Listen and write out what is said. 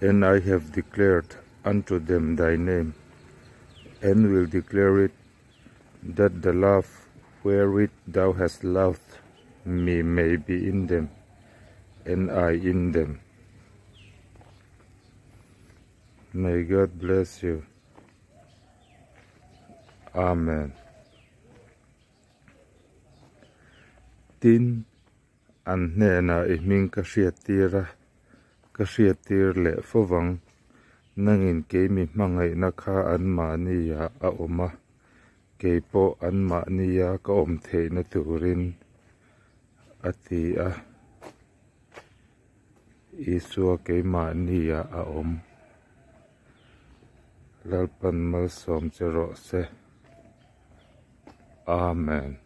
And I have declared unto them thy name, and will declare it, that the love wherewith thou hast loved me may be in them, and I in them. May God bless you. Amen. Tin, an hnenah i hming ka hriattir a, ka hriattir leh fovang. Nangin keimi hmangaihna kha anmahniah a awm a, kei pawh anmahnia ka awm theihna turin, a ti a. Isua keimahniah a awm. Lalpan malsawm che rawh se. Amen.